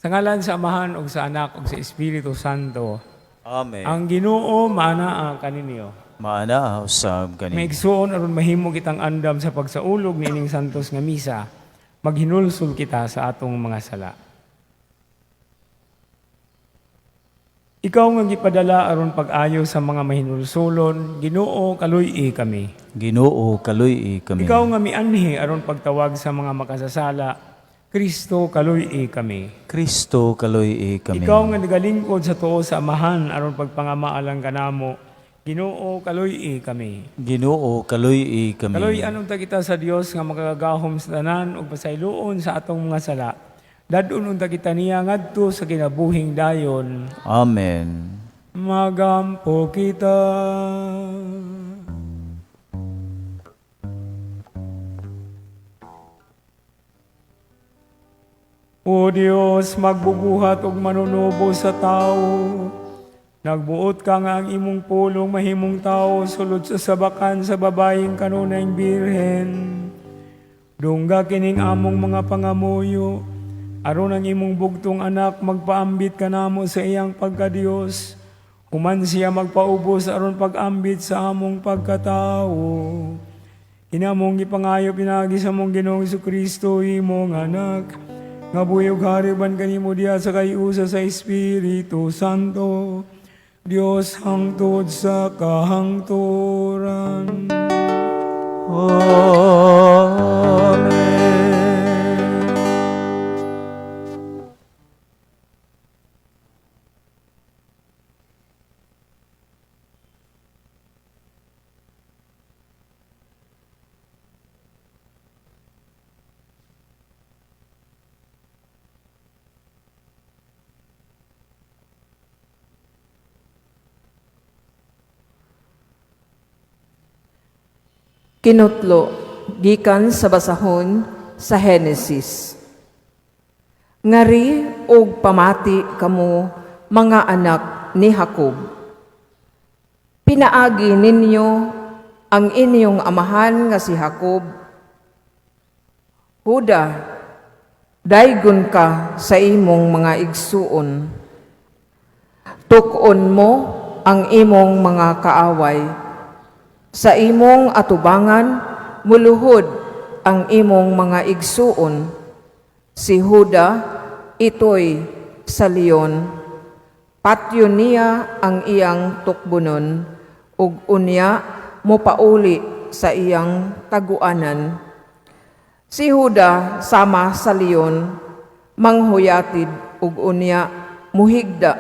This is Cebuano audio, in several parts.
Sa ngalan sa Amahan ug sa Anak ug sa Espiritu Santo. Amen. Ang Ginoo maanaa kaninyo. Maana usab May kaninyo. Igsuon, aron mahimo kitang andam sa pagsaulog niining santos nga misa, maghinulsol kita sa atong mga sala. Ikaw nga gipadala aron pag-ayo sa mga mahinulsolon, Ginoo, kaluy-i kami. Ginoo, kaluy-i kami. Ikaw nga mianhi aron pagtawag sa mga makasasala, Kristo, kaluy-i kami. Kristo, kaluy-i kami. Ikaw nga nagalingkod sa tuo sa Amahan aron pagpangamaalang kanamo, Ginoo, kaluy-i kami. Ginoo, kaluy-i kami. Kaluy-an unta kita sa Dios nga makagagahom sa tanan ug pasayloon sa atong mga sala. Dad-on unta kita niya ngadto sa kinabuhing dayon. Amen. Magampo kita. O Dios, magbubuhat og manunubo sa tao. Nagbuot ka nga ang imong pulong mahimong tao sulod sa sabakan sa babayeng kanunayng birhen. Dungga kining among mga pangamuyo, aron ang imong bugtong anak magpaambit kanamo sa iyang pagkadiyos. Human siya magpaubos aron pag-ambit sa among pagkatao. Kinamong gipangayo pinaagi sa among Ginoong Kristo, imong anak, nga buhi ug hari uban kanimo diha sa kayusa sa Espiritu Santo, Dios hangtod sa kahangturan. Amen. Kinutlo gikan sa basahon sa Henesis. Ngari og pamati kamo, mga anak ni Jacob. Pinaagi ninyo ang inyong amahan nga si Jacob. Huda, daygon ka sa imong mga igsuon. Tuk-on mo ang imong mga kaaway. Sa imong atubangan, muluhod ang imong mga igsuon. Si Huda, ito'y sa leon. Patyon niya ang iyang tukbonon, ug unya mopauli sa iyang taguanan. Si Huda sama sa leon, manghuyatid ug unya muhigda,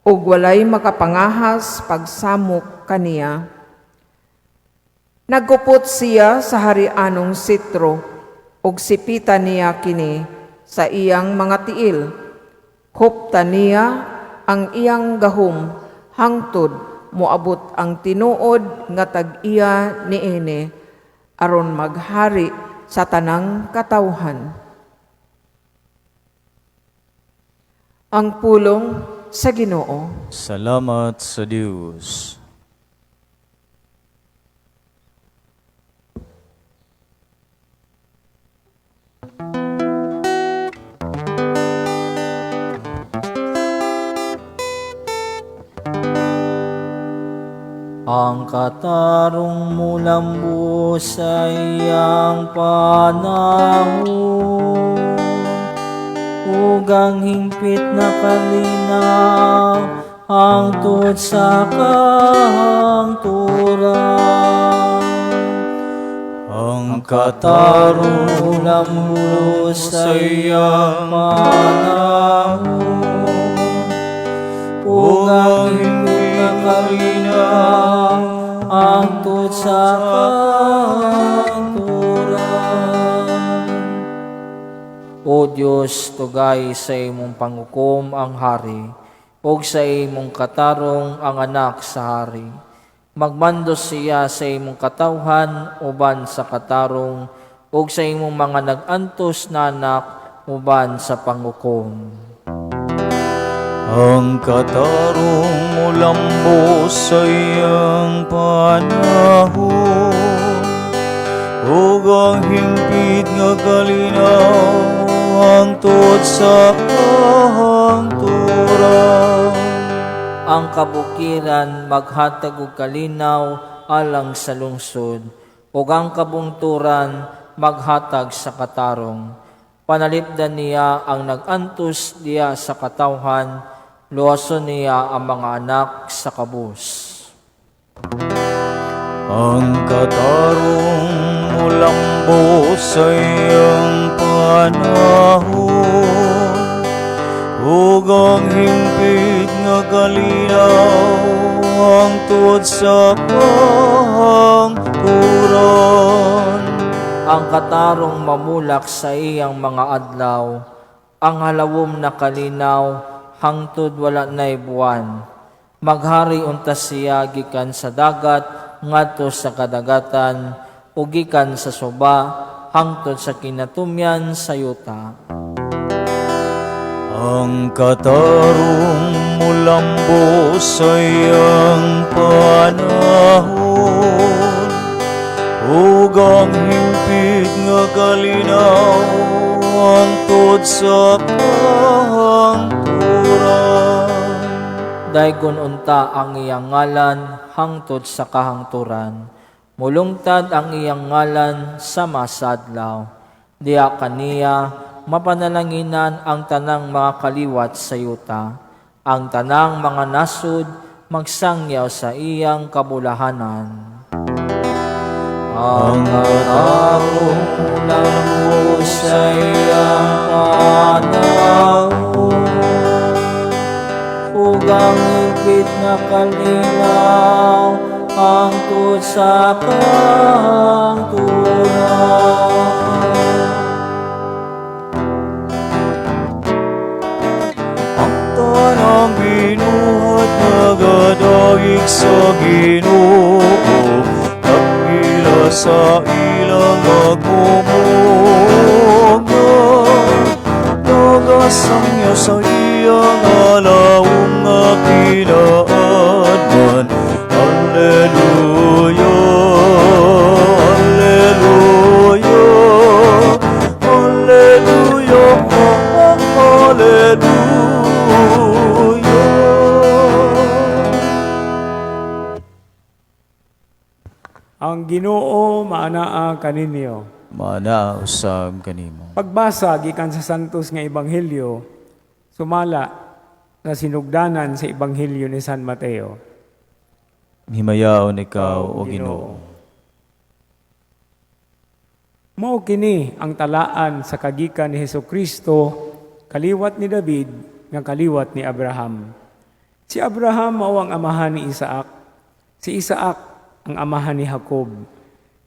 ug walay makapangahas pagsamok kaniya. Nagkupot siya sa harianong sitro, ug sipita niya kini sa iyang mga tiil. Hupta niya ang iyang gahom hangtod moabot ang tinuod nga tag-iya niini aron maghari sa tanang katawhan. Ang pulong sa Ginoo. Salamat sa Dios. Ang katarong mulambo sa iyang panahon, ug ang hingpit na kalinaw hangtod sa kahangturan. Ang katarong mulambo sa iyang panahon, ug ang hingpit na kalinaw hangtod sa kahangturan. O Dios, tugay sa imong pangukom ang hari, ug sa imong katarong ang anak sa hari. Magmando siya sa imong katawhan uban sa katarong, ug sa imong mga nag-antos na anak uban sa pangukom. Ang katarong mulambo sa iyang panahon, ug ang hingpit nga kalinaw hangtod sa kahangturan. Ang kabukiran maghatag og kalinaw alang sa lungsod, ug ang kabungturan maghatag sa katarong. Panalipdan niya ang nag-antos diya sa katawhan, luwason niya ang mga anak sa kabus. Ang katarong mulambo sa iyang panahon ug ang hingpit nga kalinaw hangtod sa kahangturan. Ang katarong mamulak sa iyang mga adlaw, ang halawom na kalinaw hangtod wala na'y buwan. Maghari unta siya gikan sa dagat ngadto sa kadagatan ug gikan sa suba hangtod sa kinatumyan sa yuta. Ang katarong mulambo sa iyang panahon ug ang hingpit nga kalinaw hangtod sa kahangturan. Daygon unta ang iyang ngalan hangtod sa kahangturan. Mulungtad ang iyang ngalan sama sa adlaw. Diha kaniya mapanalanginan ang tanang mga kaliwat sa yuta. Ang tanang mga nasud magsangyaw sa iyang kabulahanan. Ang katarong mulambo sa iyang panahon ug ang hingpit nga kalinaw hangtod sa kahangturan. Ang tanang binuhat nagadayeg sa Ginoo, dakila sa ilang pagmumugna. Nagasangyaw sa iyang alawong nga kinaadman. Alleluia, Alleluia, Alleluia, Alleluia. Ang Ginoo maanaa kaninyo. Maanaa usab kanimo. Pagbasa gikan sa Santos nga Ebanghelyo sumala sa sinugdanan sa Ebanghelyo ni San Mateo. Himayaon ikaw, o Ginoo. Mao kini ang talaan sa kagikan ni Hesukristo, kaliwat ni David, nga kaliwat ni Abraham. Si Abraham mao ang amahan ni Isaac. Si Isaac ang amahan ni Jacob.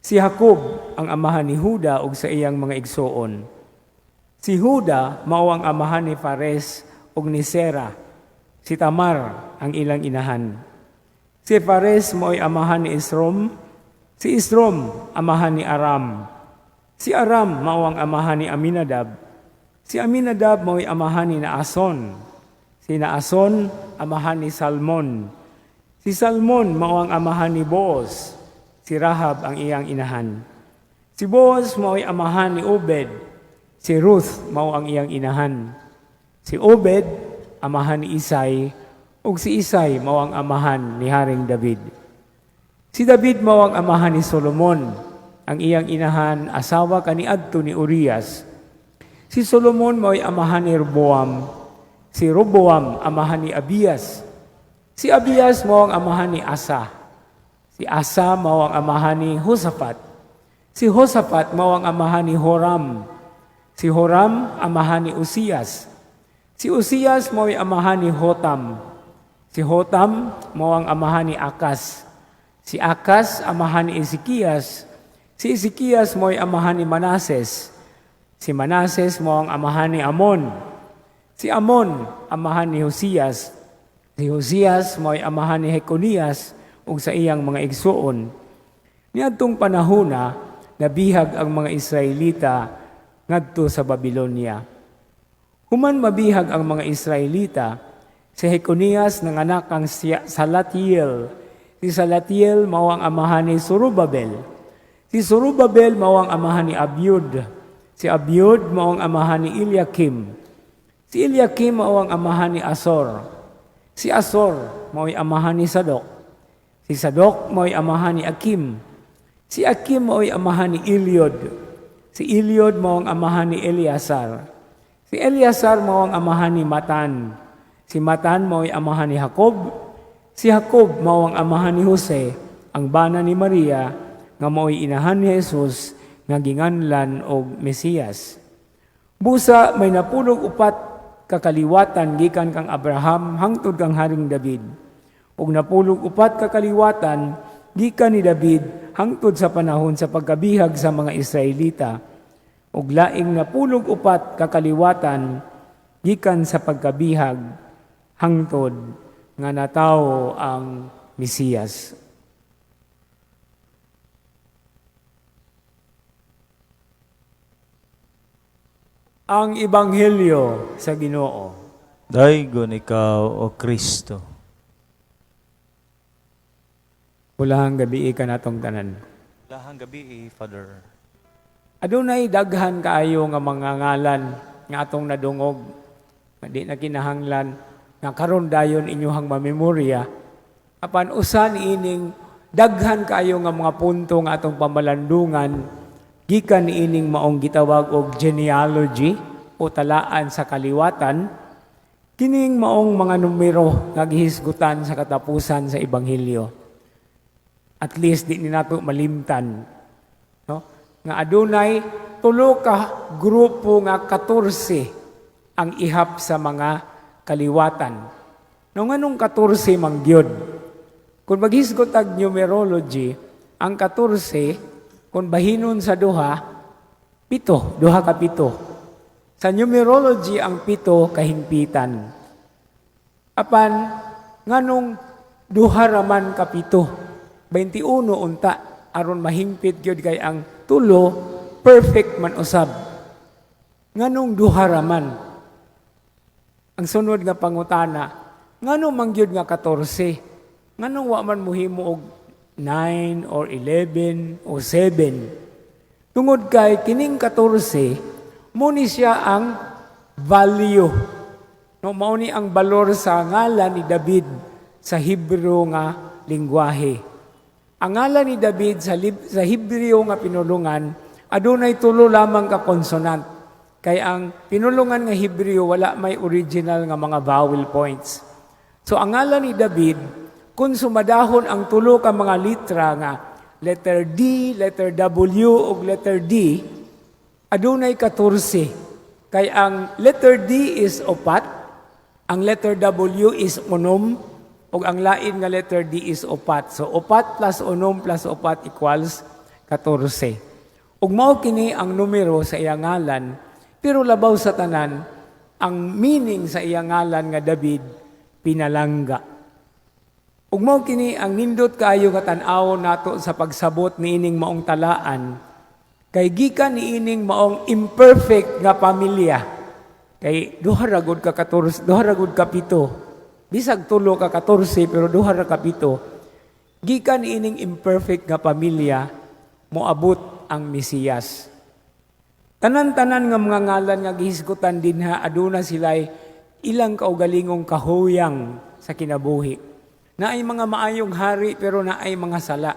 Si Jacob ang amahan ni Huda ug sa iyang mga igsoon. Si Huda mao ang amahan ni Fares ug ni Sera. Si Tamar ang ilang inahan. Si Fares mao'y amahan ni Esrom. Si Esrom amahan ni Aram. Si Aram mao ang amahan ni Aminadab. Si Aminadab mao'y amahan ni Naason. Si Naason amahan ni Salmon. Si Salmon mao ang amahan ni Boaz. Si Rahab ang iyang inahan. Si Boaz mao'y amahan ni Obed. Si Ruth mao ang iyang inahan. Si Obed amahan ni Isai ug si Isai mao ang amahan ni Haring David. Si David mao ang amahan ni Solomon. Ang iyang inahan asawa kaniadto ni Urias. Si Solomon mao'y amahan ni Roboam. Si Roboam amahan ni Abias. Si Abias mao ang amahan ni Asa. Si Asa mao ang amahan ni Josaphat. Si Josaphat mao ang amahan ni Horam. Si Horam amahan ni Uzias. Si Uzias mao'y amahan ni Hotam. Si Hotam mao ang amahan ni Akas. Si Akas amahan ni Ezekias. Si Ezekias mao'y amahan ni Manases. Si Manases mao ang amahan ni Amon. Si Amon amahan ni Josias. Si Josias mao'y amahan ni Jeconias ug sa iyang mga igsuon. Niadtong panahona, nabihag ang mga Israelita ngadto sa Babylonia. Human mabihag ang mga Israelita, si Jeconias nanganak kang Salatiel. Si Salatiel mao ang amahan ni Zorobabel. Si Zorobabel mao ang amahan ni Abiud. Si Abiud mao ang amahan ni Eliakim. Si Eliakim mao ang amahan ni Asor. Si Asor mao'y amahan ni Sadok. Si Sadok mao'y amahan ni Akim. Si Akim mao'y amahan ni Eliud. Si Eliud mao ang amahan ni Eleazar. Si Eleazar mao ang amahan ni Matan. Si Matan mao'y amahan ni Jacob. Si Jacob mao ang amahan ni Jose, ang bana ni Maria, nga mao'y inahan ni Jesus nga ginganlan og Mesiyas. Busa may 14 kakaliwatan gikan kang Abraham hangtod kang Haring David. Ug 14 ka kaliwatan gikan ni David hangtod sa panahon sa pagkabihag sa mga Israelita. Ug laing 14 ka kaliwatan gikan sa pagkabihag hangtod nga natawo ang Mesiyas. Ang Ebanghelyo sa Ginoo. Daygon ikaw, O Kristo. Pulahang gabi ka natong tanan. Lahang gabi, Father. Adunay daghan kaayo nga mga ngalan nga atong nadungog, nga di na kinahanglan nga karon dayon inyohang mamemorya. Apan usa niining daghan kaayo nga mga punto nga atong pamalandungan gikan niining maong gitawag og genealogy o talaan sa kaliwatan, kining maong mga numero nga gihisgutan sa katapusan sa Ebanghelyo. At least di ni nato malimtan, no? Nga adunay tulo ka grupo nga 14 ang ihap sa mga kaliwatan. No, nganong 14 man gyud? Kung maghisgot ag numerology, ang 14 kung bahinon sa duha, 7, duha ka 7. Sa numerology, ang 7 kahimpitan. Apan nganong duha raman ka 7, 21 unta aron mahingpit gyud kay ang tulo perfect man usab. Nganong duha raman? Ang sunod nga pangutana, nganong man gyud nga 14? Nganong wa man mohimo og 9 or 11 o 7? Tungod kay kining 14, mo ni siya ang value. No, mao ni ang balor sa ngalan ni David sa Hebreo nga lingwahe. Ang ngalan ni David sa Hebreo nga pinulungan, adunay tulo lamang ka konsonant. Kay ang pinulungan nga Hebreo wala may original nga mga vowel points. So ang ngalan ni David, kung sumadahon ang tulo ka mga litra nga letter D, letter W ug letter D, adunay 14. Kay ang letter D is 4, ang letter W is 6, ug ang lain nga letter D is 4. So 4 plus 6 plus 4 equals 14. Ug mao kini ang numero sa iyang ngalan, pero labaw sa tanan, ang meaning sa iyang ngalan nga David, pinalangga. Ug mao kini ang nindot kaayo nga tan-awon nato sa pagsabot niining maong talaan, kay gikan niining maong imperfect nga pamilya. Kay duha ra gud ka 14, duha ra gud ka 7. Bisag tulo ka 14 pero duha ra ka 7. Gikan niining imperfect nga pamilya moabot ang Mesiyas. Tanan-tanan nga mga ngalan nga gihisgutan dinha, aduna sila'y ilang kaugalingong kahuyang sa kinabuhi. Naay mga maayong hari pero naay mga sala.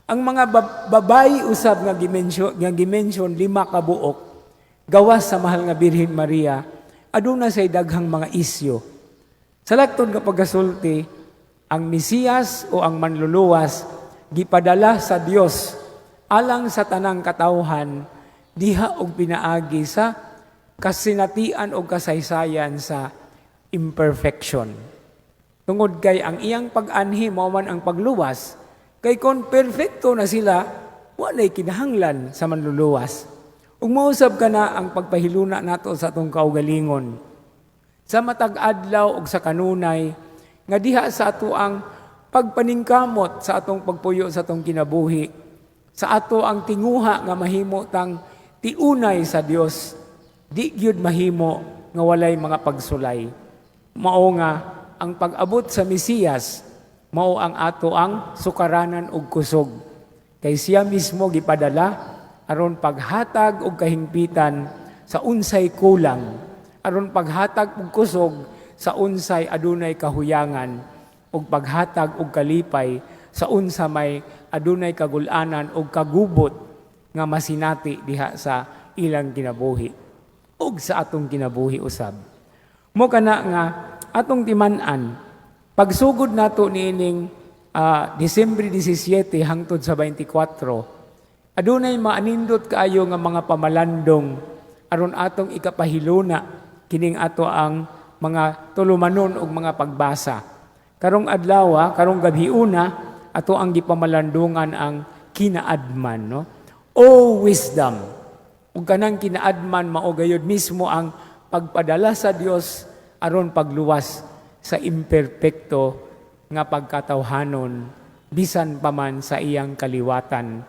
Ang mga babayi usab nga gimension 5 ka buok gawas sa mahal nga Birhen Maria, aduna say daghang mga isyo. Sa laktod nga pagkasulti, ang Mesiyas o ang manluluwas gipadala sa Dios alang sa tanang katawhan diha og pinaagi sa kasinatian o kasaysayan sa imperfection. Tungod kay ang iyang pag-anhi mao man ang pagluwas, kay kon perfecto na sila, walay kinahanglan sa manluluwas. Ug mausab ka na ang pagpahiluna nato sa atong kaugalingon. Sa matag adlaw ug sa kanunay, nga diha sa ato ang pagpaningkamot sa atong pagpuyo sa atong kinabuhi, sa ato ang tinguha nga mahimo tang tiunay sa Dios, di gyud mahimo nga walay mga pagsulay. Mao nga ang pag-abot sa Mesiyas mao ang ato ang sukaranan ug kusog. Kay siya mismo gipadala aron paghatag og kahingpitan sa unsay kulang, aron paghatag og kusog sa unsay adunay kahuyangan, ug paghatag og kalipay sa unsa may adunay kagulanan og kagubot nga masinati diha sa ilang kinabuhi ug sa atong kinabuhi usab. Mo kana nga atong timan-an pagsugod nato niining Disyembre 17 hangtod sa 24, adunay maanindot kaayo nga mga pamalandong aron atong ikapahiluna kining ato ang mga tulumanon ug mga pagbasa. Karong adlaw, karong gabhiuna, ato ang gipamalandungan ang kinaadman, no? O wisdom. Ug kanang kinaadman mao gayud mismo ang pagpadala sa Dios aron pagluwas sa imperpekto nga pagkatawhanon bisan pa man sa iyang kaliwatan.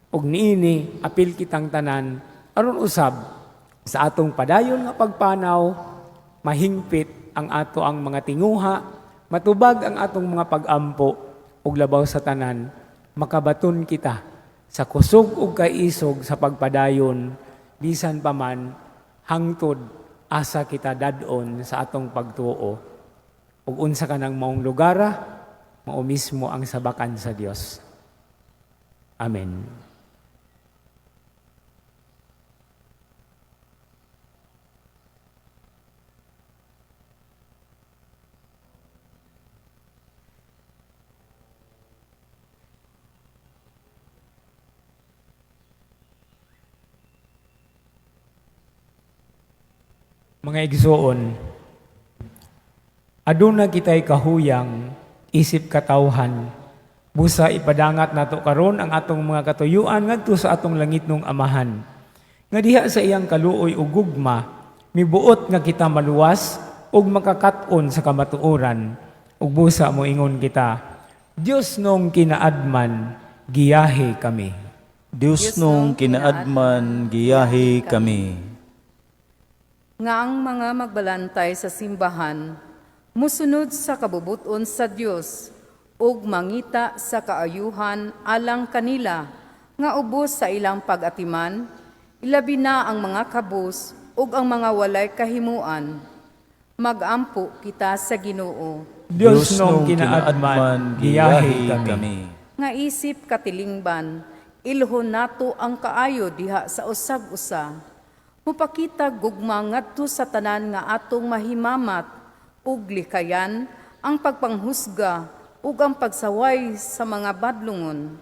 Ug niini apil kitang tanan aron usab sa atong padayon nga pagpanaw, mahingpit ang ato ang mga tinguha, matubag ang atong mga pag-ampo, ug labaw sa tanan makabaton kita sa kusog ug kaisog sa pagpadayon bisan pa man hangtod asa kita dad-on sa atong pagtuo. Ug unsa kanang maong lugara, mao mismo ang sabakan sa Dios. Amen. Mga igsoon, aduna kita'y kahuyang isip katawhan. Busa ipadangat nato karon ang atong mga katuyuan ngadto sa atong langitnong Amahan. Nga diha sa iyang kaluoy ug gugma, mibuot nga kita maluwas ug makakat-on sa kamatuoran. Ug busa moingon kita, Dios nung kinaadman, giyahe kami. Dios nung kinaadman, giyahe kami. Nga ang mga magbalantay sa simbahan musunod sa kabubuton sa Dios ug mangita sa kaayuhan alang kanila nga ubos sa ilang pag-atiman, ilabi na ang mga kabus ug ang mga walay kahimuan. Magampo kita sa Ginoo. Dios nung kinaadman, giyahe kami. Nga isip katilingban, ilhon nato ang kaayo diha sa usag-usa. Mupakita gugma ngadto sa tanan nga atong mahimamat ug likayan ang pagpanghusga ug ang pagsaway sa mga badlungon.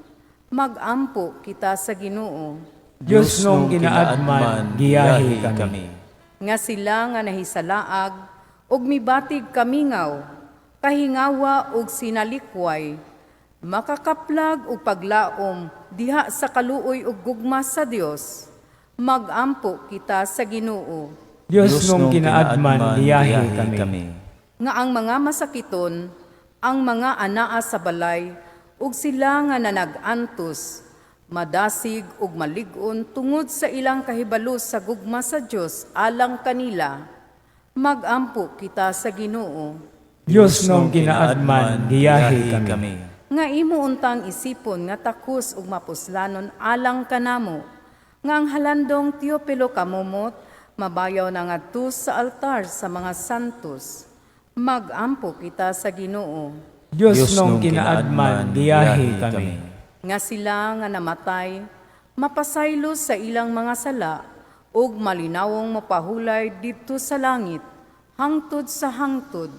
Magampo kita sa Ginoo. Dios nung kinaadman, giyahe kami. Nga sila nga nahisalaag ug mibatig kamingaw, kahingawa ug sinalikway, makakaplag og paglaom diha sa kaluoy ug gugma sa Dios. Magampo kita sa Ginoo. Dios nung kinaadman, giyahe kami. Nga ang mga masakiton, ang mga anaa sa balay, ug sila nga nanag-antos, madasig ug malig-on tungod sa ilang kahibalo sa gugma sa Dios alang kanila. Magampo kita sa Ginoo. Dios nung kinaadman, giyahe kami. Nga imo untang isipon nga takos ug mapuslanon alang kanamo, nga ang halandong Teopilo Kamumot mabayaw na ngadto sa altar sa mga santos. Magampo kita sa Ginoo. Dios nung kinaadman, giyahe kami. Nga sila nga namatay, mapasaylo sa ilang mga sala ug malinawong mapahulay didto sa langit hangtod sa hangtod.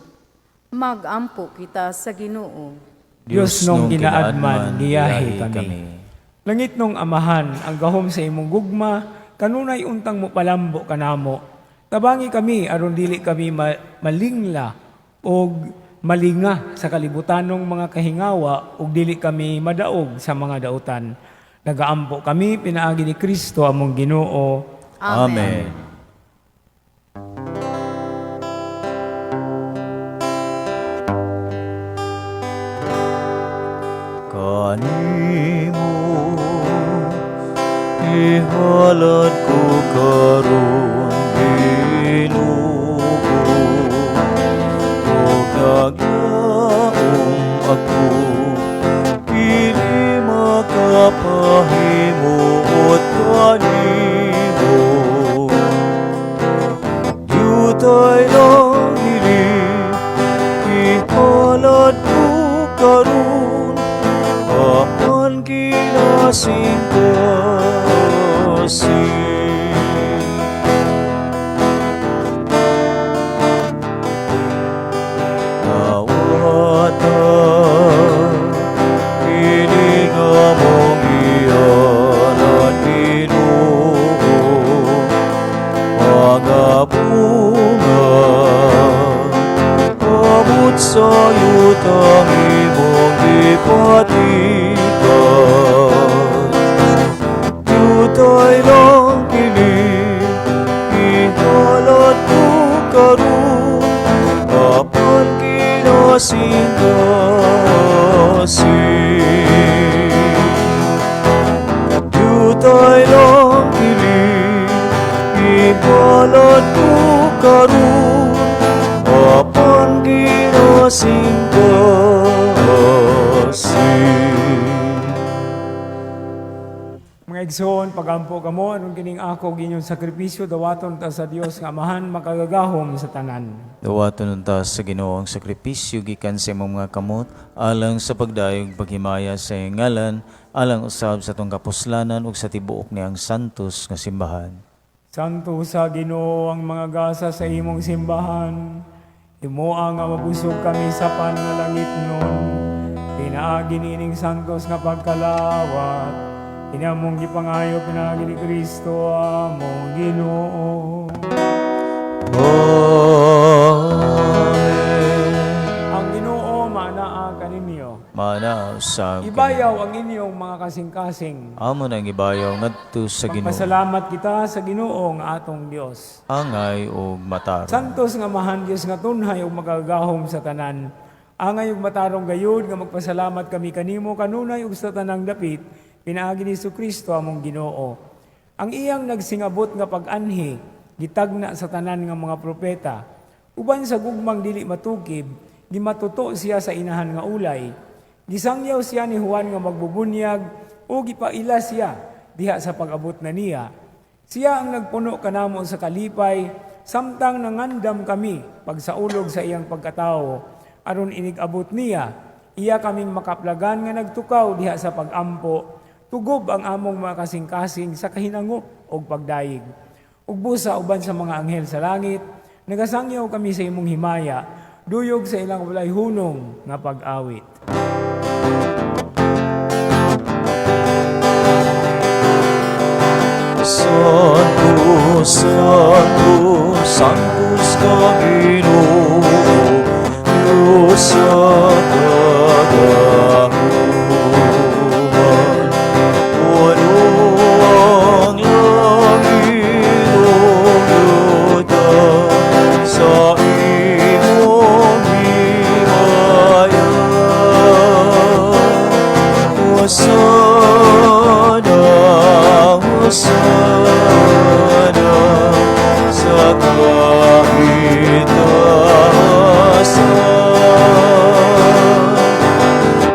Magampo kita sa Ginoo. Dios nung kinaadman, giyahe kami. Langit nung Amahan, ang gahom sa imong gugma, kanunay untang mo palambo kanamo. Tabangi kami aron dili kami malingla og malinga sa kalibutanong mga kahingawa ug dili kami madaog sa mga dautan. Nagaampo kami pinaagi ni Kristo among Ginoo. Amen. Kanimo ihalad ko karon, Ginoo, ug naglaom ako dili makapahimuot. kinasing-kasing. Dawata kini nga among ihalad, Ginoo, mga bunga abot sa yutang imong gipatikas. Yutay lang kini ihalad ko karon, apan kinasing-kasing. Yutay lang kini ihalad ko karon, apan kinasing-kasing. Mga igsoon, pagampo kamo, aron kining ako ug inyong sakripisyo, dawaton ta sa Dios nga Amahan makagagahom sa tanan. Dawaton unta sa Ginoo ang sakripisyo gikan sa imong mga kamot alang sa pagdayeg paghimaya sa iyang ngalan, alang usab sa atong kapuslanan ug sa tibuok niyang santos nga simbahan. Santo sa Ginoo ang mga gasa sa imong simbahan. Himoa nga mabusog kami sa pan nga langitnon. Pinaagi niining santos nga pagkalawat. Kini among gipangayo pinaagi ni Kristo among Ginoo. Amen. Ang Ginoo maanaa kaninyo. Maanaa usab Ibayaw ang inyong mga kasing-kasing. Amo nang ibayaw ngadto sa Ginoo. Magpasalamat kita sa Ginoo nga atong Dios. Angay ug matarong. Santos nga Amahan, Dios nga tunhay ug makagagahom sa tanan. Angay ug matarong gayud nga magpasalamat kami kanimo kanunay ug sa tanang dapit pinaagi ni Kristo among Ginoo. Ang iyang nagsingabot nga pag-anhi gitagna sa tanan nga mga propeta. Uban sa gugmang dili matukib, gimatuto siya sa inahan nga ulay. Gisangyaw siya ni Juan nga magbubunyag o gipaila siya diha sa pag-abot na niya. Siya ang nagpuno kanamo sa kalipay, samtang nangandam kami pagsaulog sa iyang pagkatao, aron inig-abot niya, iya kaming makaplagan nga nagtukaw diha sa pag-ampo, tugob ang among mga kasing-kasing sa kahinangop og pagdayeg. Ug busa uban sa mga anghel sa langit, nagasangyaw kami sa imong himaya, duyog sa ilang walay hunong nga pag-awit. Santo, Santo, Sanctus ka Ginoo, Diyos sa kagahuman. Puno ang langit ug yuta sa imong himaya. Hosana, Hosana, sa kahitasan.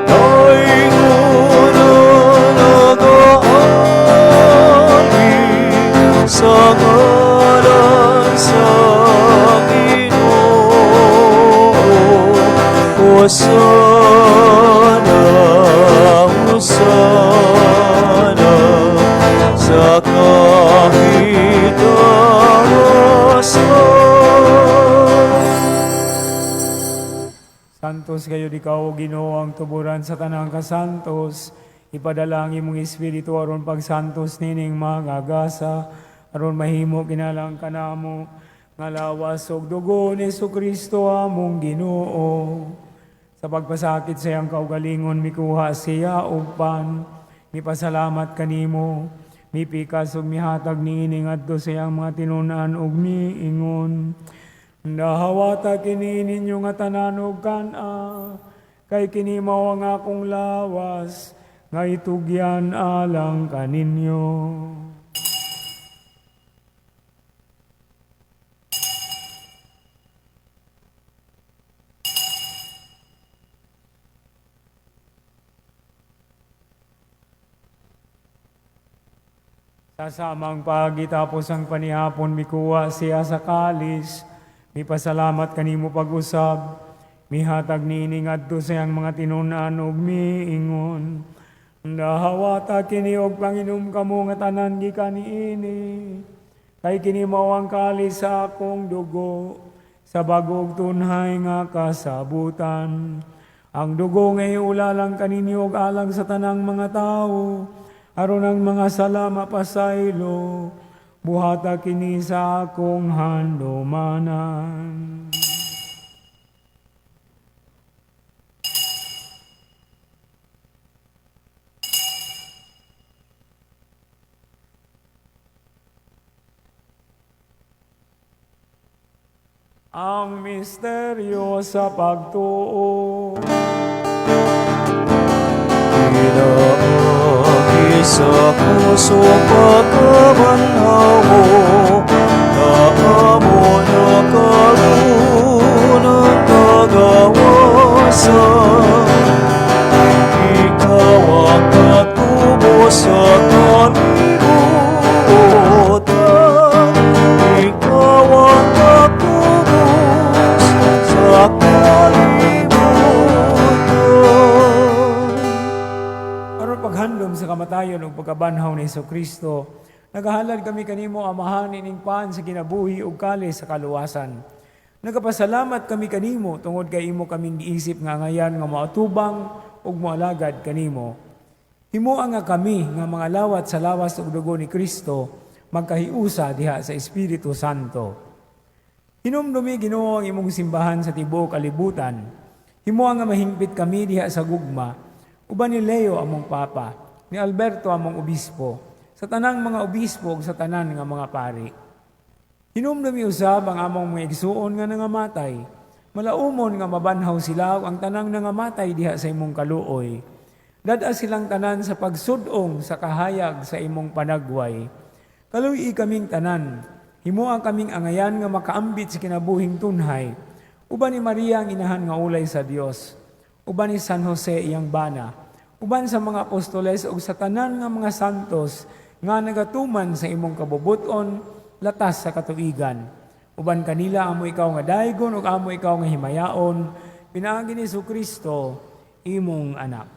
Daiguna nagaanhi sa ngalan sa Ginoo. Hosana, Hosana, sa kahitasan. Santos gayud ikaw, Ginoo, ang tuburan sa tanang kasantos. Ipadala ang imong espiritu aron pagsantos nining mga gasa, aron mahimo kinalang kanamo nga lawas ug dugo ni Kristo among Ginoo. Sa pagpasakit sa iyang kaugalingon, mikuha siya og pan, mipasalamat kanimo, mipikas ug mihatag niini ngadto sa iyang mga tinun-an ug miingon: "Dahawata kini ninyo nga tanan ug kan-a, kay kini mao ang akong lawas nga itugyan alang kaninyo." Sa samang pagitapos ang panihapon, mikuha siya sa kalis, mipasalamat kanimo pag-usab, mihatag niini ngadto sa iyang mga tinun-an ug miingon: Nahawata kini og panginom kamo nga tanan gikan niini. Kay kini mao ang kalis sa akong dugo sa bag-ong tunhay nga kasabutan. Ang dugo nga iulalang kaninyo og alang sa tanang mga tawo aron ang mga sala mapasaylo. Buhata kini sa akong handumanan. Ang misteryo sa pagtuo. Pinaagi sa puso pagkabanhaw, kaamo na karon ang kagawasan. Ikaw ang katubo sa kalibutan. Ikaw ang katubos sa kalibutan. Aron paghandom sa kamatayon ug pagkabanhaw ni Kristo, nagahalad kami kanimo, Amahan, ining pan sa kinabuhi ug kalis sa kaluwasan. Nagapasalamat kami kanimo tungod kay imo kaming giisip nga angayan nga moatubang ug moalagad kanimo. Himoa nga kami nga mga lawat sa lawas ug dugo ni Kristo magkahiusa diha sa Espiritu Santo. Hinumdumi, Ginoo, ang imong simbahan sa tibuok kalibutan. Himoa nga mahingpit kami diha sa gugma, uban ni Leo among Papa, ni Alberto among obispo, sa tanang mga obispo ug sa tanan nga mga pari. Hinumdumi usab ang among mga igsuon nga nangamatay. Malaumon nga mabanhaw sila ug ang tanang nangamatay diha sa imong kaluoy. Dad-a silang tanan sa pagsud-ong sa kahayag sa imong panagway. Kaluy-i kaming tanan. Himoa kaming angayan nga makaambit sa kinabuhing tunhay. Uban ni Maria ang inahan nga ulay sa Dios. Uban ni San Jose iyang bana. Uban sa mga apostoles ug sa tanan nga mga santos nga nagatuman sa imong kabubuton latas sa katuigan. Uban kanila amo ikaw nga daygon ug amo ikaw nga himayaon pinaagi ni Kristo imong anak.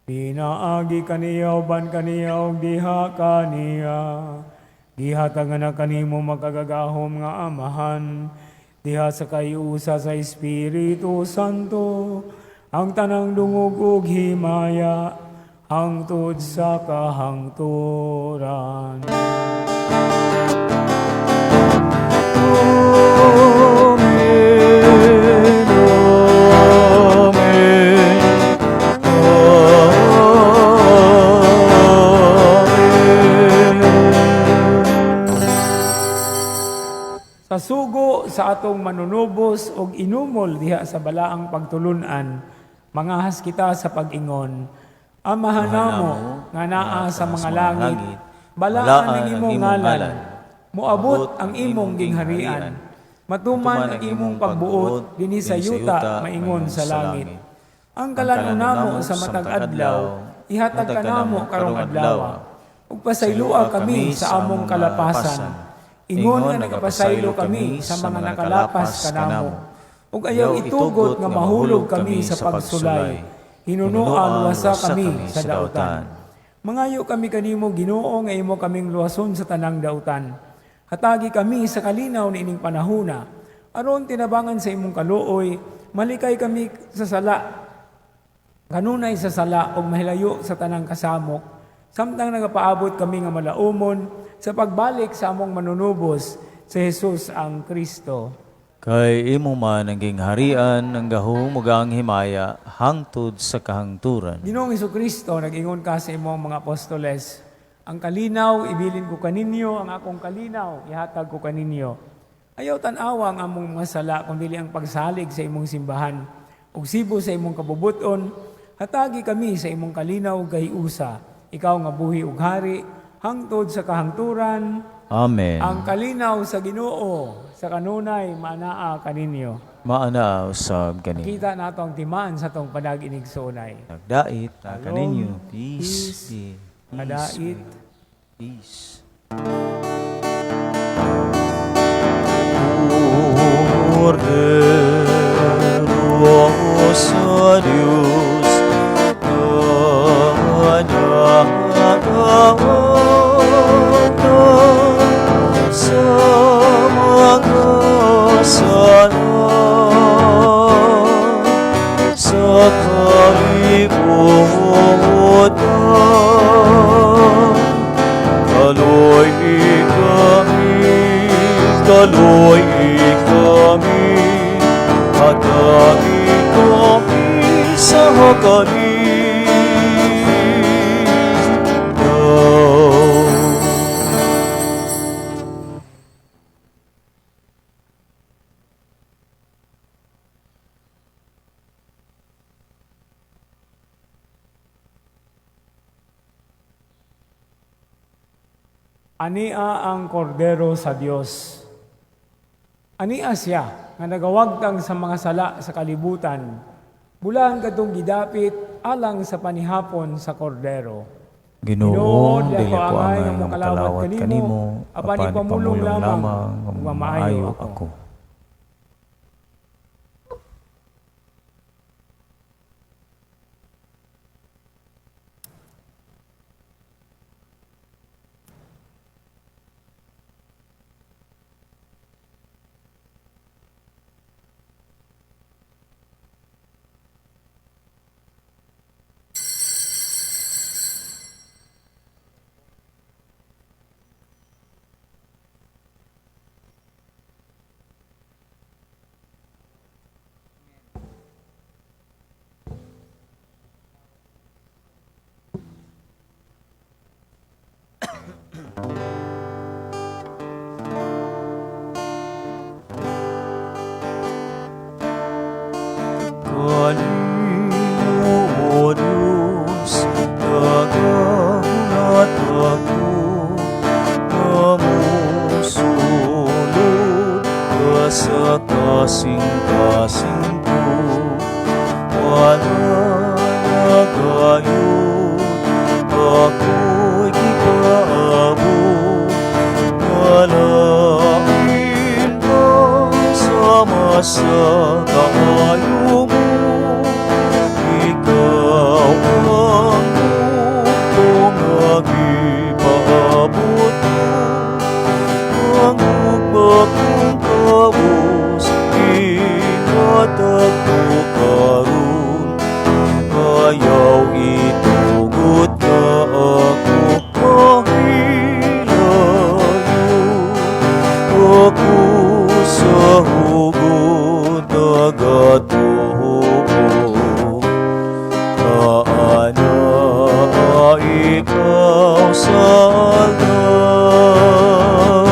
Pinaagi kaniya, uban kaniya ug diha kaniya, gihatag na kanimo makagagahom nga Amahan diha sa kahiusa sa Espiritu Santo ang tanang dungog ug himaya hangtod sa kahangturan. Amen. Amen. Amen. Sa sugo sa atong manunubos og inumol diha sa balaang pagtulunan, mangahas kita sa pag-ingon: Amahan namo nga naa sa mga langit, balaan ang imong ngalan, moabot ang imong gingharian, matuman ang imong pagbuot dinhi sa yuta maingon sa langit. Ang kalan-on namo sa matag adlaw, ihatag kanamo karong adlaw. Ug pasayloa kami sa among kalapasan, ingon nga nagapasaylo kami sa mga nakalapas kanamo. Ug ayaw itugot nga mahulog kami sa pagsulay. Hinunoa luwasa kami sa dautan. Mangayo kami kanimo, Ginoo, nga imo kaming luwason sa tanang dautan. Hatagi kami sa kalinaw niining panahuna, aron tinabangan sa imong kaluoy, malikay kami sa sala, kanunay sa sala ug mahilayo sa tanang kasamok, samtang nagapaabot kami nga malaumon sa pagbalik sa among manunubos, si Jesus ang Kristo. Kay imo man ang gingharian, ang gahom ug ang himaya hangtod sa kahangturan. Ginoong Kristo, nag-ingon ka sa imong mga apostoles, "Ang kalinaw ibilin ko kaninyo, ang akong kalinaw ihatag ko kaninyo." Ayaw tan-awa ang among mga sala, kundi ang pagsalig sa imong simbahan. Ug sibo sa imong kabubuton, hatagi kami sa imong kalinaw ug kahiusa. Ikaw nga buhi ug hari hangtod sa kahangturan. Amen. Ang kalinaw sa Ginoo sa kanunay maanaa kaninyo. Maanaa usab kaninyo. Kita nato ang timaan sa atong panag-inigsoonay. Nagdait na kaninyo. Peace. Peace. Be. Kadait. Peace. Kordero sa Diyos. sala sa kalibutan. Kaloy kami, kaloy kami, hatagi kami sa kalinaw. Ania ang kordero sa Dios. Ania siya nga nagawagtang sa mga sala sa kalibutan. Bulan kadtong gidapit alang sa panihapon sa kordero. Ginoo, dili ko angay nga makalawat kanimo, apan ipamulong lamang nga maayo ako. Kanimo, O Diyos, nagahulat ako, nga mosulod ka sa kasing-kasing ko. Wala nagayod, ako'y gipaabot, nga lain pa sama sa kaayo mo. Ikaw ang bugtong nga gipaabot mo, ang ugma kong kabus, ihatag ko karon. Ayaw itugot nga ako mahilayo, ako sa hugot nagatuo. Kaana ikaw sa altar,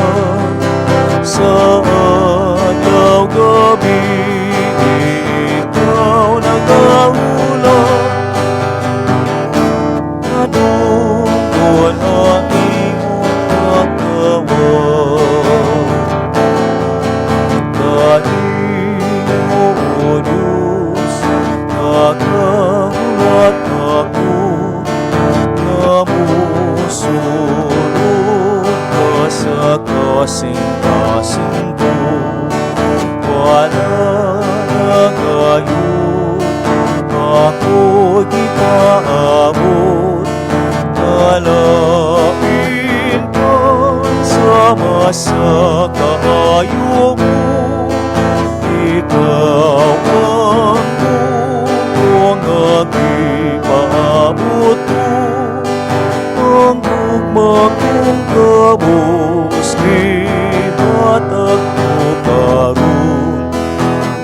sa adlaw gabi ikaw nagahula, adungkon ang imong pagkawat. Kanimo, O Diyos, nagahulat ako, nga mosulod ka sa kasing-kasing ko. Wala nagayod, ako gipaabot, nga lain pa sama sa kaayo mo. Ikaw ang bugtong nga gipaabot mo, ang ugma kong kabus, gihatag ko karon.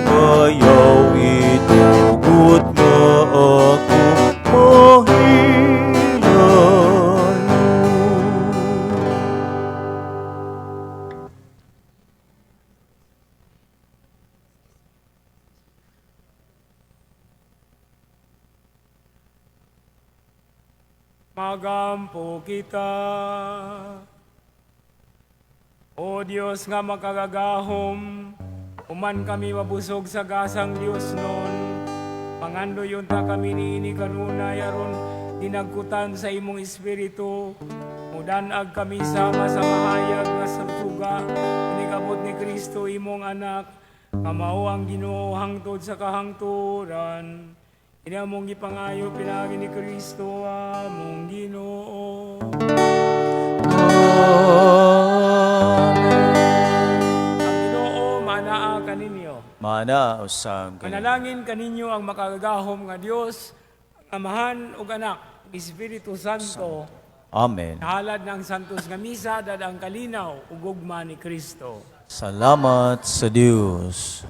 Ayaw itugot nga ako mahilayo. Magampo kita. O Dios nga makagagahom, human kami mabusog sa gasang Dios nun. Pangandoy unta kami niini kanunay aron dinagkutan sa imong espiritu. Mudanag kami sama sa mahayag nga sa suga inigabot ni Kristo imong anak, nga mao ang Ginoo hangtod sa kahangturan. Ini among gipangayo pinaagi ni Kristo among Ginoo. Amen. Ang Ginoo manaa kaninyo. Maanaa usab kaninyo. Manalangin kaninyo ang makagagahom nga Dios, ang Amahan ug Anak, ug Espiritu Santo. Amen. Nahalad ng Santos nga Misa dad ang kalinaw ug gugma ni Kristo. Salamat sa Dios.